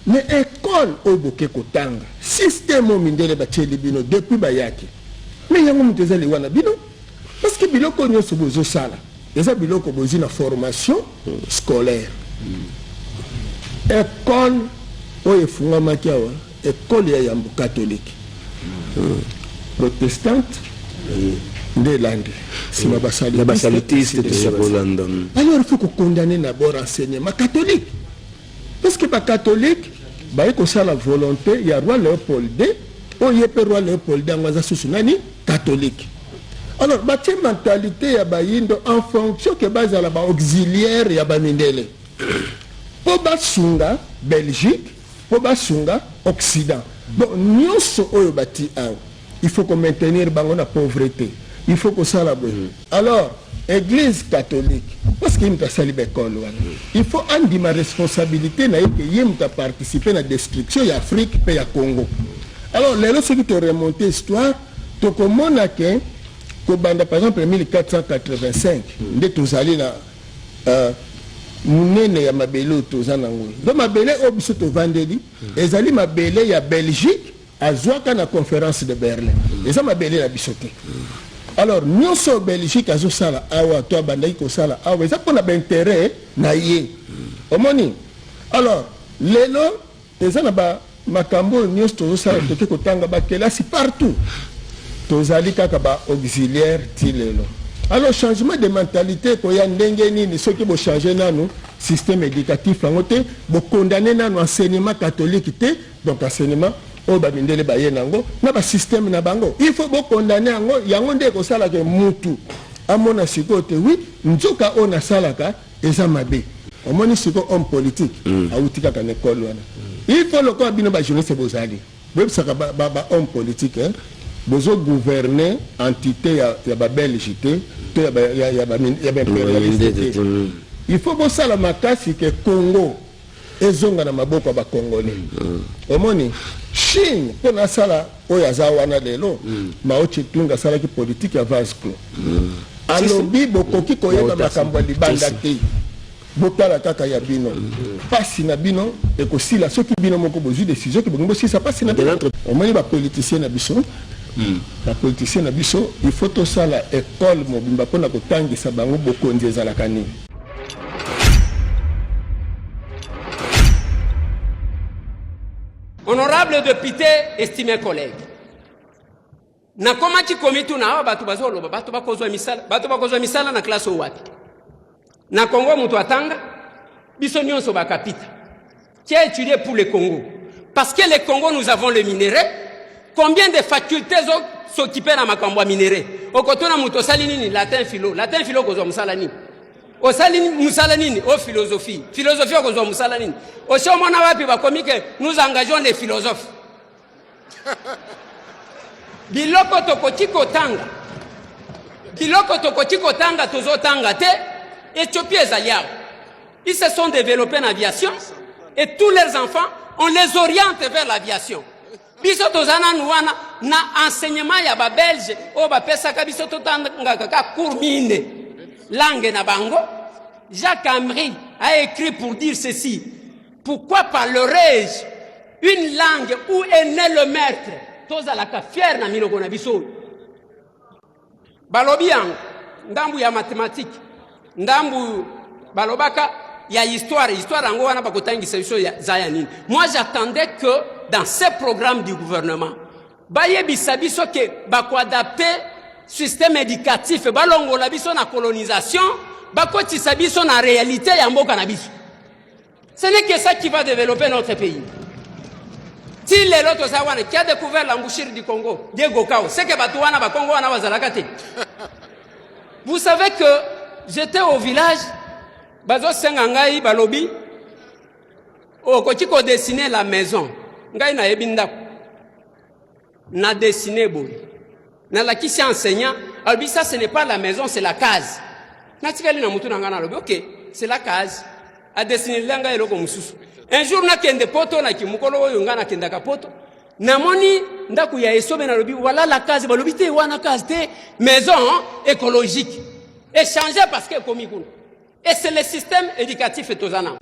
Mais école oyo boke kotanga, système oyo mindele batieli bino depuis bayaki, mais yango moto eza liwa na bino, parce que biloko nyonso bozosala eza biloko bozwi na formation scolaire. École oyo efungwamaki awa, école ya yambo catholique, protestante nde elandi nsima, basalutiste. Alors il faut kocondamner d'abord enseignement catholique, parce que bacatholique baye kosala volonté ya roi Léopold II. Oyo ye mpe roi Léopold II yango aza susu nani? Catholique. Alors batie mentalité ya bayindo en fonction ke bazala baauxiliaire ya bamindele mpo basunga Belgique, mpo basunga Occident. Donc nyonso oyo bati awa, il faut komaintenir bango na pauvreté, il faut kosala boye. Alors Église catholique, parce que ye moto asali baekole wana, il faut andima responsabilité na ye ke ye moto aparticipe na destruction ya Afrique mpe ya Congo. Alors lelo soki toremonte histoire, tokomona ke kobanda par exemple 1485 nde tozali na monene ya mabele oyo toza nango. Donc mabele oyo biso tovandeli ezali mabele ya Belgique azwaka na Conférence de Berlin, eza mabele na biso te. Alors nyonso Belgique azosala awa to abandaki kosala awa eza mpona baintérêt na ye, omoni. Alors lelo eza na makambo oyo nyonso tozosala, toke kotanga bakelasi partout, tozali kaka baauxiliaire ti lelo. Alors changement de mentalité ekoya ndenge nini soki bochange nanu système éducatif yango te, bocondamner nanu enseignement catholique te? Donc enseignement oyo bamindele baye nango na basystème na bango, il faut bocondamner yango. Yango nde ekosalaka mutu amona sikoyo te, oui, nzoka oyo nasalaka eza mabe. Omoni sikoyo homme politique awuti kaka na ekole wana. Il faut lokola bino bajournaliste bozali, boyebisaka bahomme politique, bozogouverne entité ya babelge te to ya baimpérialiste te. Il faut bosala makasi ke Congo ezonga na maboko ya bacongolais. Omoni Chine, mpo nasala oyo aza wana lelo, Mao Tse-tung asalaki politique ya vase clos. Alobi bokoki koyeba makambo ya libanda te, botala kaka ya bino. Mpasi na bino ekosila soki bino moko bozwi décision ke bolingi bosilisa mpasi na bino. Omoni bapoliticien na biso, bapoliticien na biso, il faut tosala ekole mobimba mpona kotangisa bango bokonzi ezalaka nini. Honorable député, estimé collègue, nakomaki komituna awa, bato bazoloba bato bakozwa misala, bato bakozwa misala na classe oyo wapi? Na Congo moto atanga biso nyonso bakapita. Qui a étudié pour le Congo? Parce que le Congo, nous avons le minerai. Combien de facultés s'occuper na makambo ya minerai? Okotuna moto osali nini? Latin philo. Latin philo, okozwa mosala nini? Osali mosala nini? O philosophie. Philosophie, okozwa mosala nini? Osi omona wapi bakomi ke nous engageons les philosophes? Biloko tokoki kotanga, biloko tokoki kotanga, tozotanga te. Éthiopie ezali awa, ils se sont développés en aviation et tous leurs enfants, on les oriente vers l'aviation. Biso toza nanu wana na enseignement ya babelge oyo bapesaka biso, totangaka kaka cours mine, langue na bango. Jacques Ambry a écrit pour dire ceci: "Pourquoi parlerai-je une langue où est né le maître?" Tozalaka fier na minoko na biso oyo balobi yango. Ndambu ya mathématique, ndambu balobaka ya histoire. Histoire yango wana bakotangisa biso za ya nini? Moi, j'attendais que dans ce programme du gouvernement bayebisa biso ke bakoadapte système éducatif, balongola biso na colonisation, bakotisa biso na réalité ya mboka na biso. Ce n'est que ça qui va développer notre pays. Ti lelo toza wana. Qui a découvert l'embouchure du Congo? Diego Cao. C'est que bato wana, bakongo wana bazalaka te. Vous savez que j'étais au village, bazosenga ngai, balobi okoki kodessiner la maison. Ngai nayebi ndako, na dessine boye, nalakisi enseignant, alobi: "Ça, ce n'est pas la maison, c'est la case." Natikali na mutu na ngai, nalobi: "Ok, c'est la case." Adessinela ngai eloko mosusu. Un jour nakende Poto, naki mokolo oyo ngai nakendaka Poto, namoni ndako ya esobe, nalobi: "Voilà la case." Balobi: "Te, wana case te, maison écologique." Échanger parce que ekomi kuna. Et c'est le système éducatif toza nango.